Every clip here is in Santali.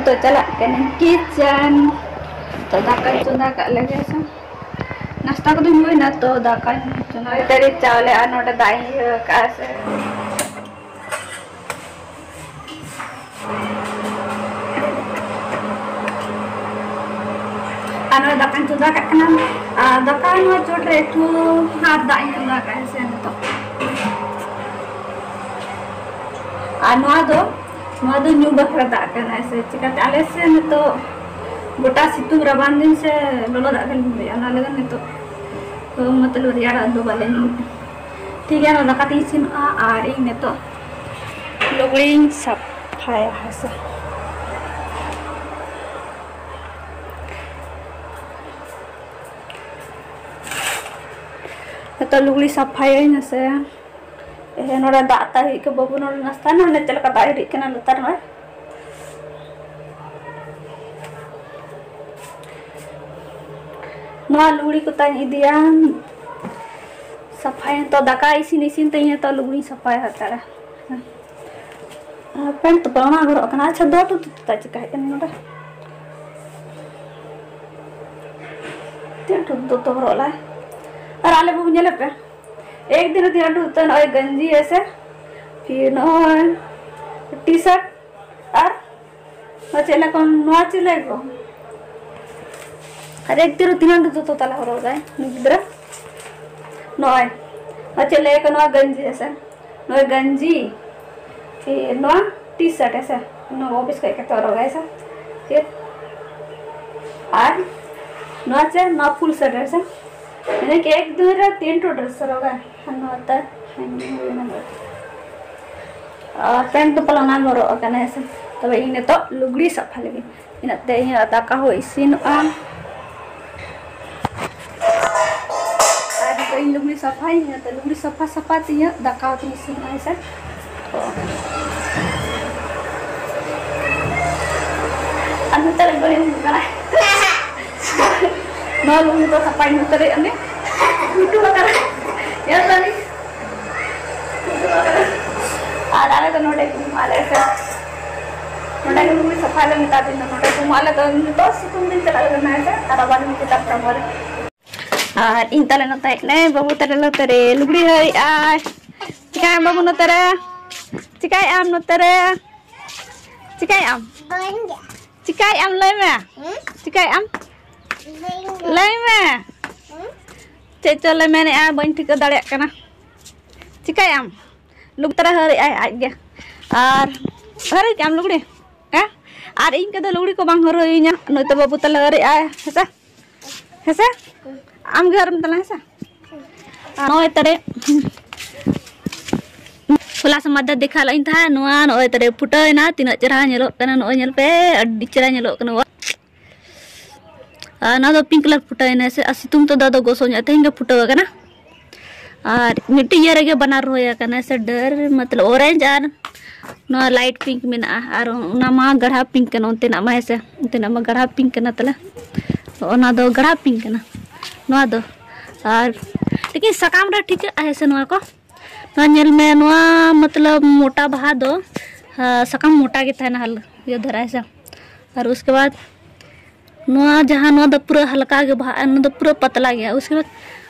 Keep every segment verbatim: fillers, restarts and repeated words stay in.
ᱛᱚ ᱪᱟᱞᱟᱜ ᱠᱟᱹᱱᱟᱹᱧ ᱠᱤᱪᱮᱱ᱾ ᱛᱚ ᱫᱟᱠᱟᱧ ᱪᱚᱸᱫᱟ ᱠᱟᱜ ᱞᱮᱜᱮ ᱥᱮ᱾ ᱱᱟᱥᱛᱟ ᱠᱠᱚᱫᱚᱧ ᱦᱩᱭᱱᱟ, ᱛᱚ ᱫᱟᱠᱟᱧ ᱪᱚᱸᱫᱟ ᱛᱟᱹᱨᱤ ᱪᱟᱣᱞᱮ ᱟᱨ ᱱᱚᱰᱮ ᱫᱟᱜ ᱤᱧ ᱤᱭᱟᱹ ᱠᱟᱜᱼᱟ ᱥᱮ᱾ ᱟᱨ ᱱᱚᱰᱮ ᱫᱟᱠᱟᱧ ᱪᱚᱸᱫᱟ ᱠᱟᱜ ᱠᱟᱱᱟ᱾ ᱟᱨ ᱫᱟᱠᱟ ᱱᱚᱣᱟ ᱪᱚᱴ ᱨᱮ ᱮᱠᱴᱩ ᱦᱟᱛ ᱫᱟᱜ ᱤᱧ ᱪᱚᱸᱫᱟ ᱠᱟᱜᱼᱟ ᱥᱮ ᱱᱤᱛᱚᱜ᱾ ᱟᱨ ᱱᱚᱣᱟ ᱫᱚ, ᱱᱚᱣᱟ ᱫᱚ ᱧᱩ ᱵᱟᱠᱷᱨᱟ ᱫᱟᱜ ᱠᱟᱱᱟ ᱥᱮ, ᱪᱤᱠᱟᱹᱛᱮ ᱟᱞᱮ ᱥᱮ ᱱᱤᱛᱚᱜ ᱜᱚᱴᱟ ᱥᱤᱛᱩᱝ ᱨᱟᱵᱟᱝ ᱫᱤᱱ ᱥᱮ ᱞᱚᱞᱚ ᱫᱟᱜ ᱜᱮᱞᱮ ᱧᱩᱭᱟ, ᱚᱱᱟ ᱞᱟᱹᱜᱤᱫ ᱱᱤᱛᱚᱜ ᱫᱚ ᱢᱚᱛᱞᱚᱵ ᱨᱮᱭᱟᱲ ᱫᱟᱜ ᱫᱚ ᱵᱟᱞᱮ ᱧᱩᱭᱟ᱾ ᱴᱷᱤᱠ ᱜᱮᱭᱟ, ᱱᱚᱣᱟ ᱫᱟᱠᱟ ᱛᱤᱧ ᱤᱥᱤᱱᱚᱜᱼᱟ ᱟᱨ ᱤᱧ ᱱᱤᱛᱚᱜ ᱞᱩᱜᱽᱲᱤᱧ ᱥᱟᱯᱷᱟᱭᱟ ᱦᱮᱸ ᱥᱮ᱾ ᱱᱤᱛᱚᱜ ᱞᱩᱜᱽᱲᱤ ᱥᱟᱯᱷᱟᱭᱟᱹᱧ ᱦᱮᱸ ᱥᱮ᱾ ᱮ, ᱱᱚᱰᱮ ᱫᱟᱜ ᱟᱛᱟᱭ ᱦᱩᱭᱩᱜ ᱠᱟᱱᱟ, ᱵᱟᱹᱵᱩ ᱱᱚᱰᱮ ᱱᱟᱥᱛᱟ ᱱᱟ, ᱱᱚᱰᱮ ᱪᱮᱫ ᱞᱮᱠᱟ ᱫᱟᱜ ᱦᱤᱨᱤᱡ ᱠᱟᱱᱟ ᱞᱟᱛᱟᱨ ᱨᱮ᱾ ᱱᱚᱣᱟ ᱞᱩᱜᱽᱲᱤ ᱠᱚ ᱛᱟᱧ ᱤᱫᱤᱭᱟ ᱥᱟᱯᱷᱟᱭᱟ᱾ ᱱᱤᱛᱚᱜ ᱫᱟᱠᱟ ᱤᱥᱤᱱ ᱤᱥᱤᱱ ᱛᱮ ᱤᱧ ᱱᱤᱛᱚᱜ ᱞᱩᱜᱽᱲᱤᱧ ᱥᱟᱯᱷᱟᱭᱟ ᱦᱟᱛᱟᱲᱟ᱾ ᱯᱮᱱᱴ ᱛᱚᱯᱟ ᱚᱱᱟ ᱜᱚᱨᱚᱜ ᱠᱟᱱᱟ᱾ ᱟᱪᱪᱷᱟ, ᱫᱚ ᱴᱩ ᱛᱚ ᱪᱤᱠᱟ ᱦᱮᱡ ᱠᱟᱱᱟ ᱱᱚᱰᱮ? ᱛᱤᱱᱟᱹᱜ ᱴᱩ ᱫᱚᱛᱚ ᱦᱚᱨᱚᱜ ᱞᱟᱭ? ᱟᱨ ᱟᱞᱮ ᱵᱟᱹᱵᱩ ᱧᱮᱞᱮ ᱯᱮ, ᱮᱠ ᱫᱤᱱ ᱨᱮ ᱛᱤᱱᱟᱹᱜ ᱴᱩ ᱫᱚᱛᱚ, ᱱᱚᱜᱼᱚᱭ ᱜᱟᱹᱧᱡᱤ ᱦᱮᱸ ᱥᱮ, ᱯᱷᱤᱨ ᱱᱚᱜᱼᱚᱭ ᱴᱤ ᱥᱟᱨᱴ, ᱟᱨ ᱱᱚᱣᱟ ᱪᱮᱫ ᱞᱮᱠᱟ, ᱱᱚᱣᱟ ᱪᱮᱫ ᱞᱮᱠᱟ ᱠᱚ? ᱟᱨ ᱮᱠ ᱫᱤᱱ ᱨᱮ ᱛᱤᱱᱟᱹᱜ ᱴᱩ ᱫᱚᱛᱚ ᱛᱟᱞᱮ ᱦᱚᱨᱚᱜ ᱫᱟᱭ ᱱᱩᱭ ᱜᱤᱫᱽᱨᱟᱹ? ᱱᱚᱜᱼᱚᱭ, ᱱᱚᱣᱟ ᱪᱮᱫ ᱞᱮᱠᱟ ᱠᱚ, ᱱᱚᱣᱟ ᱜᱟᱹᱧᱡᱤ ᱦᱮᱸ ᱥᱮ, ᱱᱚᱜᱼᱚᱭ ᱜᱟᱹᱧᱡᱤ, ᱯᱷᱤᱨ ᱱᱚᱣᱟ ᱴᱤ ᱥᱟᱨᱴ ᱦᱮᱸ ᱥᱮ, ᱱᱚᱣᱟ ᱚᱯᱷᱤᱥ ᱠᱷᱚᱡ ᱠᱟᱛᱮ ᱦᱚᱨᱚᱜᱟᱭ ᱥᱮ, ᱯᱷᱤᱨ ᱟᱨ ᱱᱚᱣᱟ ᱪᱮ, ᱱᱚᱣᱟ ᱯᱷᱩᱞ ᱥᱟᱨᱴ ᱦᱮᱸ ᱥᱮ, ᱢᱟᱱᱮ ᱠᱤ ᱮᱠ ᱫᱤᱱ ᱨᱮ ᱛᱤᱱ ᱴᱩ ᱰᱨᱮᱥ ᱦᱚᱨᱚᱜᱟᱭ᱾ ᱟᱨ ᱱᱚᱣᱟ ᱛᱮ ᱦᱮᱸ, ᱱᱚᱣᱟ ᱦᱩᱭᱱᱟ ᱱᱚᱣᱟ᱾ ᱟᱨ ᱯᱮᱱᱴ ᱫᱚ ᱯᱟᱞᱮ ᱚᱱᱟ ᱜᱮ ᱦᱚᱨᱚᱜ ᱟᱠᱟᱱᱟ ᱦᱮᱸ ᱥᱮ᱾ ᱛᱚᱵᱮ ᱤᱧ ᱱᱤᱛᱚᱜ ᱞᱩᱜᱽᱲᱤ ᱥᱟᱯᱷᱟ ᱞᱟᱹᱜᱤᱫ᱾ ᱤᱱᱟᱹᱜ ᱛᱮ ᱤᱧᱟᱹᱜ ᱫᱟᱠᱟ ᱦᱚᱸ ᱤᱥᱤᱱᱚᱜᱼᱟ᱾ ᱟᱨ ᱱᱤᱛᱚᱜ ᱤᱧ ᱞᱩᱜᱽᱲᱤ ᱥᱟᱯᱷᱟᱭᱟᱹᱧ, ᱤᱱᱟᱹ ᱛᱮ ᱞᱩᱜᱽᱲᱤ ᱥᱟᱯᱷᱟ ᱥᱟᱯᱷᱟ ᱛᱮ ᱤᱧᱟᱹᱜ ᱫᱟᱠᱟ ᱩᱛᱩ ᱤᱥᱤᱱᱚᱜᱼᱟ ᱦᱮᱸ ᱥᱮ᱾ ᱛᱚ ᱟᱨ ᱱᱚᱛᱮ ᱨᱮ ᱜᱟᱹᱰᱤ ᱩᱰᱩᱠ ᱠᱟᱱᱟ᱾ ᱱᱚᱣᱟ ᱞᱩᱜᱽᱲᱤ ᱫᱚ ᱥᱟᱯᱷᱟᱧ ᱩᱛᱟᱹᱨᱮᱫ ᱩᱱᱤ ᱩᱰᱩᱠ ᱟᱠᱟᱱᱟ᱾ ᱧᱮᱞ ᱫᱟᱞᱤᱧ᱾ ᱟᱨ ᱟᱞᱮ ᱫᱚ ᱱᱚᱰᱮ ᱟᱞᱮ ᱥᱮᱫ ᱱᱚᱰᱮ ᱜᱮ ᱞᱩᱜᱽᱲᱤ ᱥᱟᱯᱷᱟᱭ ᱞᱮ ᱢᱮᱛᱟ ᱫᱤᱧ ᱫᱚ, ᱱᱚᱰᱮ ᱠᱚ ᱮᱢᱚᱜ ᱟᱞᱮ ᱫᱚ ᱱᱤᱛᱚᱜ ᱥᱤᱛᱩᱝ ᱫᱤᱱ ᱪᱟᱞᱟᱜ ᱞᱮ ᱢᱮᱱᱟ ᱦᱮᱸᱥᱮ, ᱟᱨ ᱟᱵᱟᱨ ᱱᱤᱛᱚᱜ ᱪᱮᱛᱟᱱ ᱠᱟᱢᱟᱨ᱾ ᱟᱨ ᱤᱧ ᱛᱟᱞᱮ ᱱᱚᱛᱮ ᱦᱮᱡ ᱱᱟᱭ ᱵᱟᱹᱵᱩ ᱛᱟᱞᱮ ᱱᱚᱛᱮ ᱨᱮ ᱞᱩᱜᱽᱲᱤ ᱦᱟᱹᱨ ᱟᱭ᱾ ᱪᱤᱠᱟᱭ ᱟᱢ ᱵᱟᱹᱵᱩ ᱱᱚᱛᱮ ᱨᱮ? ᱪᱤᱠᱟᱭ ᱟᱢ ᱱᱚᱛᱮ ᱨᱮ? ᱪᱤᱠᱟᱭ ᱟᱢ? ᱪᱤᱠᱟᱭ ᱟᱢ ᱞᱟᱹᱭ ᱢᱮ? ᱪᱤᱠᱟᱭ ᱟᱢ? ᱞᱟᱹᱭ ᱢᱮ᱾ ᱪᱮᱫ ᱪᱚ ᱞᱮ ᱢᱮᱱᱮᱜᱼᱟ, ᱵᱟᱹᱧ ᱴᱷᱤᱠᱟᱹ ᱫᱟᱲᱮᱭᱟᱜ ᱠᱟᱱᱟ᱾ ᱪᱤᱠᱟᱭ ᱟᱢ? ᱞᱩᱜᱽᱲᱤ ᱛᱟᱨᱟ ᱦᱟᱹᱨ ᱮᱜᱼᱟᱭ ᱟᱡ ᱜᱮ᱾ ᱟᱨ ᱦᱟᱹᱨ ᱠᱮᱜ ᱟᱢ ᱞᱩᱜᱽᱲᱤ? ᱦᱮᱸ? ᱟᱨ ᱤᱧ ᱠᱚᱫᱚ ᱞᱩᱜᱽᱲᱤ ᱠᱚ ᱵᱟᱝ ᱦᱟᱹᱨ ᱦᱩᱭᱩᱧᱟ᱾ ᱱᱩᱭ ᱛᱚ ᱵᱟᱹᱵᱩ ᱛᱟᱞᱮ ᱦᱟᱹᱨ ᱮᱜᱼᱟᱭ᱾ ᱦᱮᱸᱥᱮ? ᱦᱮᱸᱥᱮ? ᱟᱢ ᱜᱮ ᱦᱟᱹᱨ ᱢᱮ ᱛᱟᱞᱟᱝ, ᱦᱮᱸᱥᱮ? ᱟᱨ ᱱᱚᱜᱼᱚᱭ ᱛᱟᱨᱮ ᱦᱚᱞᱟ ᱥᱮ ᱢᱟᱫᱷᱮᱨ ᱫᱮᱠᱷᱟᱣ ᱞᱮᱫ ᱤᱧ ᱛᱟᱦᱮᱸᱫ, ᱱᱚᱣᱟ ᱱᱚᱜᱼᱚᱭ ᱛᱟᱨᱮ ᱯᱷᱩᱴᱟᱹᱣ ᱮᱱᱟ᱾ ᱛᱤᱱᱟᱹᱜ ᱪᱮᱦᱨᱟ ᱧᱮᱞᱚᱜ ᱠᱟᱱᱟ, ᱱᱚᱜᱼᱚᱭ ᱧᱮᱞ ᱯᱮ, ᱟᱹᱰᱤ ᱪᱮᱦᱨᱟ ᱧᱮᱞᱚᱜ ᱠᱟᱱᱟ᱾ ᱟᱨ ᱱᱚᱣᱟ ᱫᱚ ᱯᱤᱝᱠ ᱠᱟᱞᱟᱨ ᱯᱷᱩᱴᱟᱹᱣ ᱮᱱᱟ ᱥᱮ, ᱟᱨ ᱥᱤᱛᱩᱝ ᱛᱮᱫᱚ ᱟᱫᱚ ᱜᱚᱥᱚ ᱧᱚᱜ ᱛᱮᱦᱮᱧ ᱜᱮ ᱯᱷᱩᱴᱟᱹᱣ ᱟᱠᱟᱱᱟ᱾ ᱟᱨ ᱢᱤᱫᱴᱤᱡ ᱤᱭᱟᱹ ᱨᱮᱜᱮ ᱵᱟᱱᱟᱨ ᱨᱚᱦᱚᱭ ᱟᱠᱟᱱᱟ ᱥᱮ, ᱰᱟᱹᱨ ᱢᱚᱛᱞᱚᱵ ᱚᱨᱮᱧᱡᱽ ᱟᱨ ᱱᱚᱣᱟ ᱞᱟᱭᱤᱴ ᱯᱤᱝᱠ ᱢᱮᱱᱟᱜᱼᱟ, ᱟᱨ ᱚᱱᱟ ᱢᱟ ᱜᱟᱲᱦᱟ ᱯᱤᱝᱠ ᱠᱟᱱᱟ, ᱚᱱᱛᱮᱱᱟᱜ ᱢᱟ, ᱦᱮᱸ ᱥᱮ, ᱚᱱᱛᱮᱱᱟᱜ ᱢᱟ ᱜᱟᱲᱦᱟ ᱯᱤᱝᱠ ᱠᱟᱱᱟ ᱛᱟᱞᱮ, ᱚᱱᱟ ᱫᱚ ᱜᱟᱲᱦᱟ ᱯᱤᱝᱠ ᱠᱟᱱᱟ ᱱᱚᱣᱟ ᱫᱚ᱾ ᱟᱨ ᱞᱮᱠᱤᱱ ᱥᱟᱠᱟᱢ ᱨᱮ ᱴᱷᱤᱠᱟᱹᱜᱼᱟ, ᱦᱮᱸ ᱥᱮ, ᱱᱚᱣᱟ ᱠᱚ᱾ ᱱᱚᱣᱟ ᱧᱮᱞ ᱢᱮ, ᱱᱚᱣᱟ ᱢᱚᱛᱞᱚᱵ ᱢᱚᱴᱟ ᱵᱟᱦᱟ ᱫᱚ, ᱦᱟ, ᱥᱟᱠᱟᱢ ᱢᱚᱴᱟ ᱜᱮ ᱛᱟᱦᱮᱱᱟ, ᱦᱟᱞ-, ᱤᱭᱟᱹ ᱫᱷᱟᱨᱟ, ᱦᱮᱸ ᱥᱮ᱾ ᱟᱨ ᱩᱥᱠᱮ ᱵᱟᱫ ᱱᱚᱣᱟ ᱡᱟᱦᱟᱸ, ᱱᱚᱣᱟ ᱫᱚ ᱯᱩᱨᱟᱹ ᱦᱟᱞᱠᱟ ᱜᱮ ᱵᱟᱦᱟᱜᱼᱟ, ᱱᱚᱣᱟ ᱫᱚ ᱯᱩᱨᱟᱹ ᱯᱟᱛᱞᱟ ᱜᱮᱭᱟ᱾ ᱩᱥᱠᱮ ᱵᱟᱫ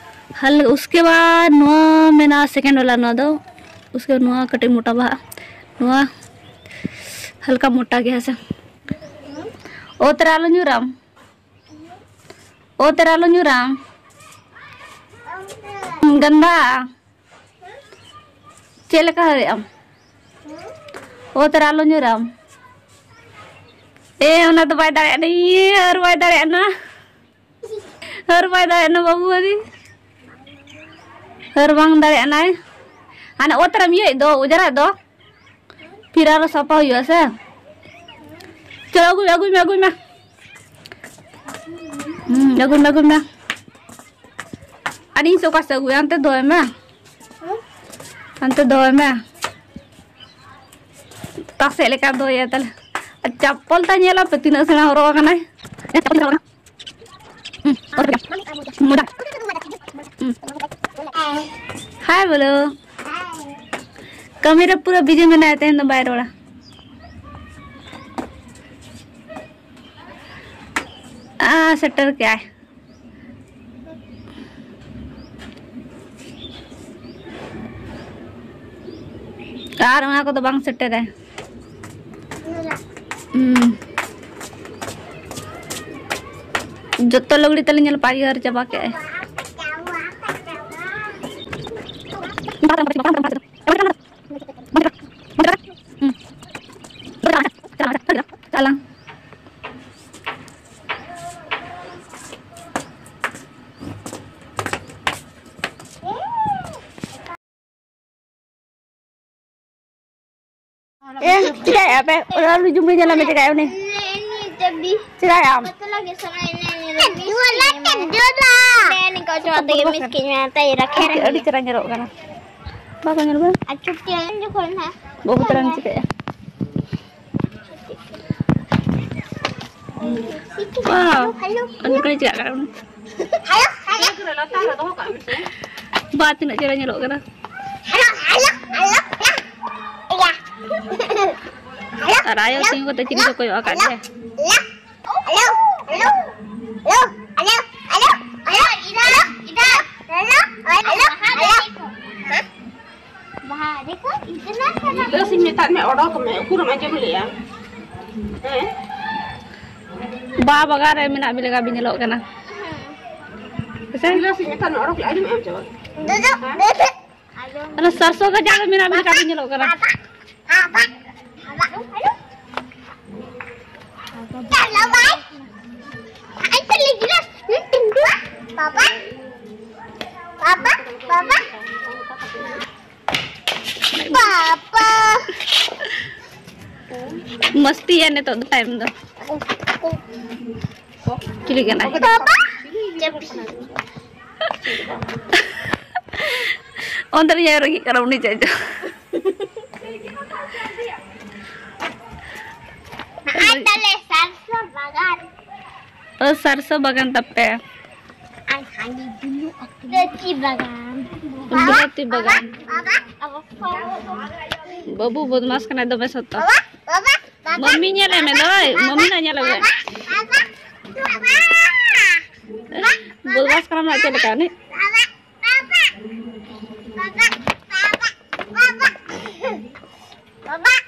ᱦᱟᱞ-, ᱩᱥᱠᱮ ᱵᱟᱫ ᱱᱚᱣᱟ ᱢᱮᱱᱟᱜᱼᱟ second ᱣᱟᱞᱟ, ᱱᱚᱣᱟ ᱫᱚ, ᱩᱥᱠᱮ ᱱᱚᱣᱟ ᱠᱟᱹᱴᱤᱡ ᱢᱚᱴᱟ ᱵᱟᱦᱟᱜᱼᱟ, ᱱᱚᱣᱟ ᱦᱟᱞᱠᱟ ᱢᱚᱴᱟ ᱜᱮᱭᱟ, ᱦᱮᱸ ᱥᱮ᱾ ᱚᱛ ᱨᱮ ᱟᱞᱚ ᱧᱩᱨᱟᱢ, ᱚᱛ ᱨᱮ ᱟᱞᱚ ᱧᱩᱨᱟᱢ, ᱜᱟᱱᱫᱟ᱾ ᱪᱮᱫ ᱞᱮᱠᱟ ᱦᱟᱹᱨᱮᱜ ᱟᱢ? ᱚᱛ ᱨᱮ ᱟᱞᱚ ᱧᱩᱨᱟᱢ᱾ ᱮ, ᱚᱱᱟ ᱫᱚ ᱵᱟᱭ ᱫᱟᱲᱮᱭᱟᱜ ᱠᱟᱱᱟ᱾ ᱤᱭᱟᱹ, ᱟᱨ ᱵᱟᱭ ᱫᱟᱲᱮᱭᱟᱜ ᱠᱟᱱᱟ᱾ ᱟᱨ ᱵᱟᱭ ᱫᱟᱲᱮᱭᱟᱜ ᱠᱟᱱᱟ ᱵᱟᱹᱵᱩ, ᱟᱹᱰᱤ ᱟᱨ ᱵᱟᱝ ᱫᱟᱲᱮᱭᱟᱜ ᱠᱟᱱᱟᱭ᱾ ᱦᱟᱱᱮ ᱚᱛ ᱨᱮᱢ ᱤᱭᱟᱹᱭᱮᱫ ᱫᱚ, ᱚᱡᱽᱨᱟᱭᱮᱫ ᱫᱚ, ᱯᱷᱤᱨ ᱟᱨᱚ ᱥᱟᱯᱷᱟ ᱦᱩᱭᱩᱜᱼᱟ ᱥᱮ᱾ ᱪᱚᱞᱚ, ᱟᱹᱜᱩᱭ ᱢᱮ, ᱟᱹᱜᱩᱭ ᱢᱮ, ᱟᱹᱜᱩᱭ ᱢᱮ᱾ ᱦᱩᱸ, ᱟᱹᱜᱩᱭ ᱢᱮ, ᱟᱹᱜᱩᱭ ᱢᱮ᱾ ᱟᱨ ᱤᱧ ᱥᱮ ᱚᱠᱟ ᱥᱮᱫ ᱟᱹᱜᱩᱭᱟ? ᱦᱟᱱᱛᱮ ᱫᱚᱦᱚᱭ ᱢᱮ᱾ ᱦᱟᱱᱛᱮ ᱫᱚᱦᱚᱭ ᱢᱮ᱾ ᱚᱠᱟ ᱥᱮᱫ ᱞᱮᱠᱟ ᱫᱚᱦᱚᱭᱟ ᱛᱟᱦᱞᱮ? ᱟᱨ ᱪᱟᱯᱯᱚᱞ ᱛᱟᱭ ᱧᱮᱞ ᱟᱯᱮ ᱛᱤᱱᱟᱹᱜ ᱥᱮᱬᱟ ᱦᱚᱨᱚᱜ ᱟᱠᱟᱱᱟᱭ᱾ ᱦᱩᱸ, ᱚᱨ ᱢᱚᱡᱟ᱾ ᱦᱩᱸ᱾ ᱦᱟᱭ ᱵᱚᱞᱚ᱾ ᱠᱟᱹᱢᱤ ᱨᱮ ᱯᱩᱨᱟᱹ ᱵᱤᱡᱤ ᱢᱮᱱᱟᱭᱟ, ᱛᱮᱦᱮᱧ ᱫᱚ ᱵᱟᱭ ᱨᱚᱲᱟ᱾ ᱟᱨ ᱥᱮᱴᱮᱨ ᱠᱮᱜᱼᱟᱭ᱾ ᱟᱨ ᱚᱱᱟ ᱠᱚᱫᱚ ᱵᱟᱝ ᱥᱮᱴᱮᱨᱟᱭ᱾ ᱦᱩᱸ᱾ ᱡᱚᱛᱚ ᱞᱩᱜᱽᱲᱤ ᱛᱟᱞᱤᱧ ᱧᱮᱞ ᱯᱟᱭᱜᱟᱨ ᱪᱟᱵᱟ ᱠᱮᱜᱼᱟᱭ᱾ ᱦᱩᱸ᱾ ᱪᱟᱞᱟᱝ᱾ ᱮ, ᱪᱤᱠᱟᱹᱭᱮᱫᱼᱟ ᱯᱮ? ᱚᱱᱟ ᱞᱩᱡᱩ ᱢᱩᱡᱩ ᱧᱮᱞ ᱢᱮ, ᱪᱤᱠᱟᱹᱭᱮᱫᱼᱟ ᱩᱱᱤ? ᱪᱤᱠᱟᱹᱭᱮᱫᱼᱟᱢ? ᱟᱹᱰᱤ ᱪᱮᱦᱨᱟ ᱧᱮᱞᱚᱜ ᱠᱟᱱᱟ᱾ ᱵᱟᱠᱚ ᱧᱮᱞ ᱵᱟᱲᱟ? ᱟᱨ ᱪᱷᱩᱴᱤ ᱡᱚᱠᱷᱚᱱ ᱦᱟᱸᱜ ᱵᱟᱹᱵᱩ ᱛᱟᱨᱟᱢ ᱪᱤᱠᱟᱹᱭᱮᱫᱼᱟ? Wow. Hello, hello. ᱚᱱᱠᱟᱭ ᱪᱤᱠᱟᱹᱜ ᱠᱟᱱᱟ ᱩᱱᱤ? Hello, hello. ᱵᱟ, ᱛᱤᱱᱟᱹᱜ ᱪᱮᱦᱨᱟ ᱧᱮᱞᱚᱜ ᱠᱟᱱᱟ᱾ Hello, hello, hello. ᱭᱟ᱾ ᱦᱮᱞᱳ, ᱟᱨ ᱟᱭᱳ ᱦᱮᱞᱳ, ᱛᱤᱸᱜᱩ ᱠᱟᱛᱮ ᱪᱤᱞᱤ ᱠᱚ ᱠᱚᱭᱚᱜ ᱟᱠᱟᱫ ᱦᱮᱞᱳ, ᱞᱮᱭᱟ? Hello, hello, hello, hello, hello, hello, ᱤᱫᱷᱟᱨ, ᱤᱫᱷᱟᱨ, ᱦᱮᱞᱳ, ᱦᱮᱞᱳ, ᱦᱮᱞᱳ᱾ ᱦᱮᱸ? ᱵᱟᱦᱟ, ᱫᱮᱠᱷᱚ, ᱤᱛᱱᱟ ᱥᱟᱨᱟ ᱜᱤᱞᱟᱹᱥ ᱤᱧ ᱢᱮᱛᱟᱫ ᱢᱮ, ᱚᱰᱚᱠ ᱢᱮ, ᱩᱠᱩᱨᱮᱢ ᱟᱸᱡᱚᱢ ᱞᱮᱭᱟ? ᱦᱮᱸ? ᱵᱟ ᱵᱟᱜᱟᱱ ᱨᱮ ᱢᱮᱱᱟᱜ ᱢᱮ ᱞᱮᱠᱟ ᱵᱤᱱ ᱧᱮᱞᱚᱜ ᱠᱟᱱᱟ᱾ ᱦᱮᱸ᱾ ᱦᱮᱸᱥᱮ? ᱜᱤᱞᱟᱹᱥ ᱤᱧ ᱢᱮᱛᱟᱫ ᱢᱮ, ᱚᱰᱚᱠ ᱞᱮ, ᱟᱸᱡᱚᱢᱮᱫ ᱟᱢ ᱪᱮ ᱵᱟᱝ? ᱫᱩᱫᱩ, ᱦᱮᱸ? ᱫᱩᱫᱩ᱾ ᱚᱱᱟ ᱥᱟᱨᱥᱚ ᱜᱟᱡᱟᱲ ᱨᱮ ᱢᱮᱱᱟᱜ ᱢᱮ ᱞᱮᱠᱟ ᱵᱤᱱ ᱧᱮᱞᱚᱜ ᱠᱟᱱᱟ᱾ ᱵᱟᱵᱟ, ᱵᱟᱵᱟ, ᱵᱟᱵᱟ, ᱦᱮᱞᱳ᱾ ᱪᱟᱞᱟᱣ ᱵᱟᱭ᱾ ᱟᱭ ᱛᱟᱞᱮ ᱜᱤᱞᱟᱹᱥ, ᱦᱩᱸ, ᱛᱤᱸᱜᱩ᱾ ᱵᱟᱵᱟ, ᱵᱟᱵᱟ, ᱵᱟᱵᱟ᱾ ᱵᱟᱵᱟ᱾ ᱢᱟᱥᱛᱤᱭᱟ ᱱᱤᱛᱚᱜ ᱫᱚ ᱴᱟᱭᱤᱢ ᱫᱚ᱾ ᱪᱤᱞᱤ ᱠᱟᱱᱟᱭ? ᱵᱟᱵᱟ᱾ ᱚᱱᱛᱮ ᱨᱮ ᱡᱟᱦᱟᱸᱭ ᱨᱟᱹᱜᱤᱜ ᱠᱟᱱᱟ ᱩᱱᱤ ᱪᱮᱫ ᱪᱚ᱾ ᱟᱨ ᱛᱟᱞᱮ ᱥᱟᱨᱥᱚ ᱵᱟᱜᱟᱱ᱾ ᱚ, ᱥᱟᱨᱥᱚ ᱵᱟᱜᱟᱱ ᱛᱟᱯᱮ᱾ ᱟᱨ ᱦᱟᱺᱰᱤ ᱫᱩᱞᱩ ᱟᱹᱠᱷᱨᱤᱧ᱾ ᱞᱟᱹᱪᱤ ᱵᱟᱜᱟᱱ᱾ ᱵᱤᱞᱟᱹᱛᱤ ᱵᱟᱜᱟᱱ᱾ ᱵᱟᱵᱟ, ᱵᱟᱵᱟ, ᱵᱟᱹᱵᱩ ᱵᱚᱫᱢᱟᱥ ᱠᱟᱱᱟᱭ ᱫᱚᱢᱮ ᱥᱚᱛᱚ᱾ ᱵᱟᱵᱟ, ᱵᱟᱵᱟ, ᱵᱟᱵᱟ, ᱢᱟᱹᱢᱤ ᱧᱮᱞᱮ ᱢᱮ ᱫᱚᱭ, ᱵᱟᱵᱟ, ᱢᱟᱹᱢᱤ ᱱᱟ ᱧᱮᱞᱮ ᱢᱮ᱾ ᱵᱟᱵᱟ, ᱵᱟᱵᱟ᱾ ᱵᱚᱫᱢᱟᱥ ᱠᱟᱱᱟᱢ ᱱᱟᱜ ᱪᱮᱫ ᱞᱮᱠᱟ ᱩᱱᱤ? ᱵᱟᱵᱟ, ᱵᱟᱵᱟ, ᱵᱟᱵᱟ, ᱵᱟᱵᱟ, ᱵᱟᱵᱟ, ᱵᱟᱵᱟ᱾